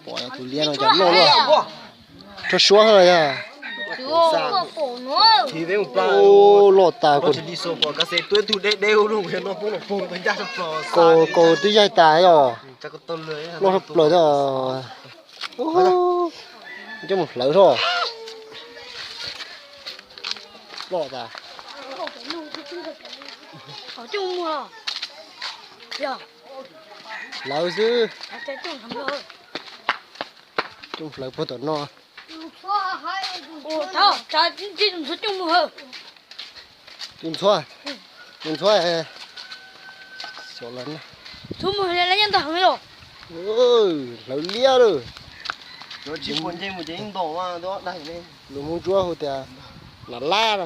Pom tus liab no cas loj luaj. Rau suab ha yog. Loj tas. Kaus twb yaig tas yog. Loj plaws thiab. Coj mus hlawv thiab. Loj tas. Hlawv xwb. Coj hlawv puag tom no. Tus ntxhuab, tus ntxhuab. Hlawv liab lawm. Lus Hmoob Ntsuab hu tias nas lab no.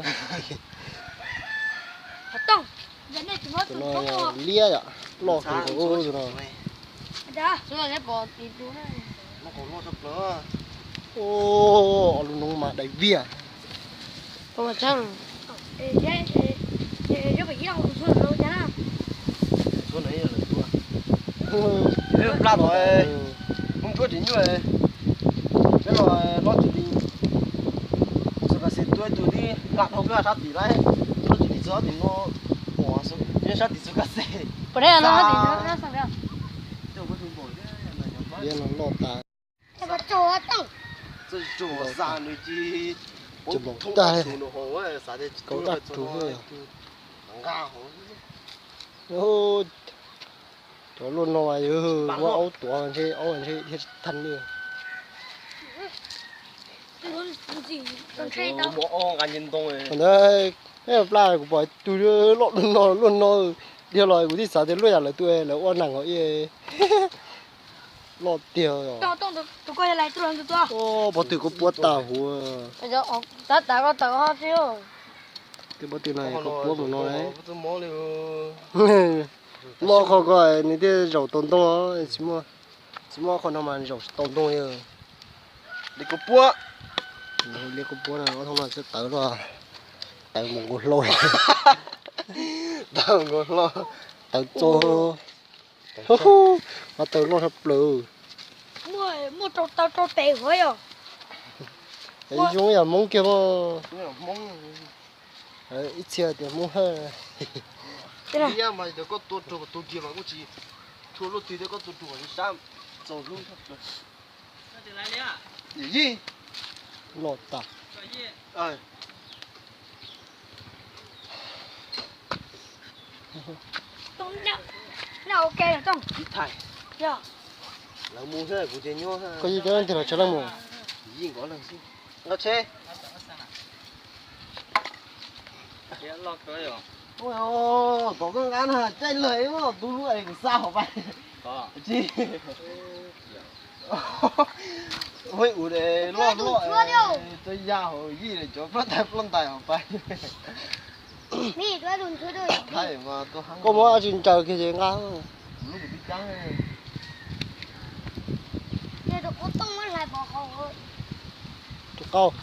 Tus no liab yom, loj kawg nkaus tus no. Ob lub noob mas dais viag. Peb los plab tod, Hmoob Ntsuab tsis nyuaj, peb los hlob tsis li. Xus kas xes tuaj ib tug tib plab dhau peb sab tim lawm, hlob tsis li txog tim no, sab tim xus kas xes. Liab no loj tas. Txawj tsuag xa nws ci. Ces npaum tag, kaub dab rug xwb. Cov luaj no mas yog muab aub tuav ntshe aub ntshe thiaj thaj li. Ntawd, plab kuv pom tus loj luaj no, dhia los kuv thiaj xav tias luaj yam lawv tus lawv ua neeg os. Loj tiag. Pov twg koj puab tas huv. Twb pov twg no koj puab mus no. Muaj qhov ko nws thiaj zaum tau ntoo, tsis muaj qhov no mas zaum tsis tau ntoo li. Li koj puab, li koj puab no, ob thoob no txawj tawv los, tawv mus nkaus hlo, tawv nkaus hlo, tawv txo, mas tawv loj tshaj plaws. Muaj rau taw rau tes huv yom. Zoo yam Hmoob kiag mas. Ib txhia tias Hmoob hawj. Mas koj tua rau kom tus kiag mas kuj tsis tshua luaj twg thiab, koj tua rau kom sab txaus hlub. Loj tas. Koj yeej cov leej twg los tsawg leej mus? Nkauj Tsheb. Tom koj nqa na, caij lawm tus lub es kuv xa hauv pais. Tsis, ua ua loj loj, txawj ya hauv yij cov ploj ntais ploj ntais hauv pais. Koj muab tsis ntsaws kiag ces nqa. Tus qaub.